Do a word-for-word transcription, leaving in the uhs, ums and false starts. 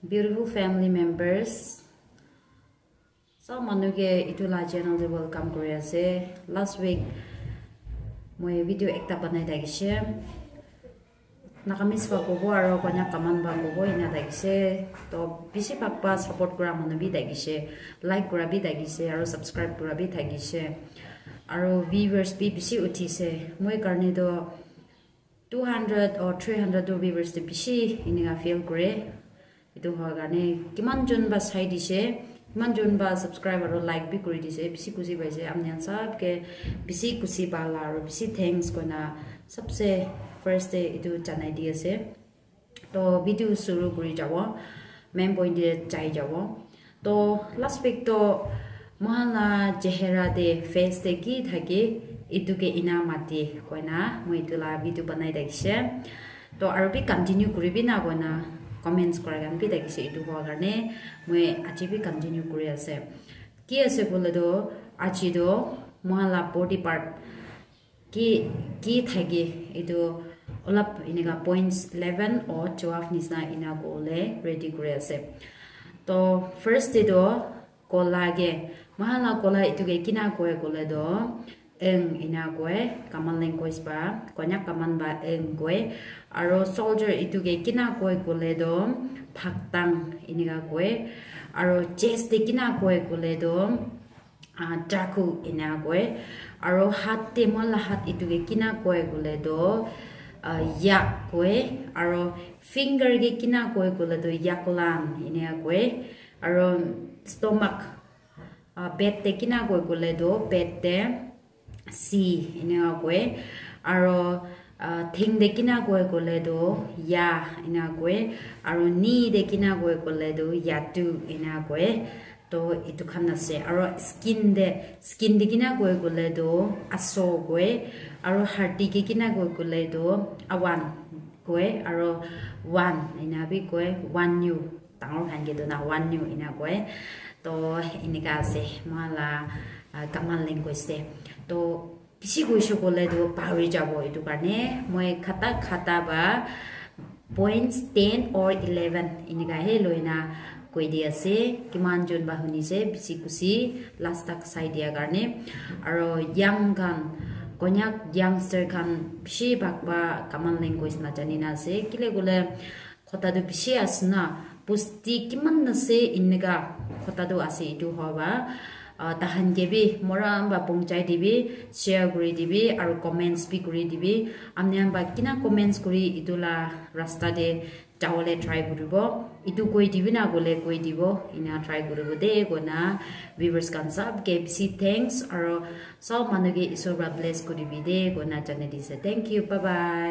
Beautiful family members, sob manu ke etu la channel te welcome kuri ase. Last week moi video ekta banai thakishe, Nagamese ba kobo aro Konyak Kaman ba kobo ena thakishe. To bishi bhag ba support kura manu bi thakishe, like kura bi thakishe, aro subscribe kura bi thakishe, aro viewers bi bishi uthise. Moi karne to two hundred or three hundred tu viewers tu bishi enika feel kure. Etu hua karne kiman jon ba sai dise, kiman jon ba subscribe aro like bi kuri dise, bishi khushi paise. Apni khan sob ke bishi khushi pala aro bishi thanks koina sobse first te etu janai di ase. To video shuru kuri jabo, main point te jai jabo. To last week to moikhan la chehra te, face te ki thake, etu ke ena mati koina moi etu la video banai thakishe. To aro bi continue kuri bi na koina comments kura khan bi thakishe, etu hua karne moi aji bi continue kuri ase. Ki ase koile to aji to moikhan la body part ki ki thake etu olop enika points eleven or twelve nisna ena kobole ready kuri ase. To first te to kola ke, moikhan la kola etu ke kina koi koile to eng ena koi, Kaman language ba, Konyak Kaman ba eng koi. Aro soldier etu ke kina koi koile to phaktang enika koi. Aro chest te kina koi koile to ah, chaku ena koi. Aro hat te, moikhan la hat etu ke kina koi koile to, ah, yak koi. Aro finger ke kina koi koile to yaklan ena koi. Aro stomach, ah, pet te kina koi koile to pet te si ena koi. Aro ah, thing te kina koi koile to ya ena koi. Aro knee te kina koi koile to yatu ena koi. To etu khan ase. Aro skin te, skin te kina koi koile to aso koi. Aro hati ke kina koi koile to awan koi. Aro wan ena bi koi, wan nyu. Dangor khan ke to na wan nyu ena koi. To enika ase moikhan la, ah, Kaman language te. To bishi koishe koile to pahori jabo, etu karne moi khata khata ba points ten or eleven enika he loina koi di ase. Kiman jon ba hunise, bishi khushi, last tak sai dia karne. Aro young khan, Konyak youngster khan bishi bhag ba Kaman language najani na ase. Kile koile khota tu bishi ase na, bosti kiman ase enika khota tu ase, etu hua ba, ah, tahan ke bi moran ba pohonchai dibi, share kuri dibi, aro comments bi kuri dibi. Apni khan ba kina comments kuri etu la rasta te jawole try kuribo. Etu koi dibi na koile koi dibo, ena try kuribo de koina viewers khan sob ke bishi thanks, aro sob manu ke Isor para bless kuribi de koina janai dise. Thank you, bye bye.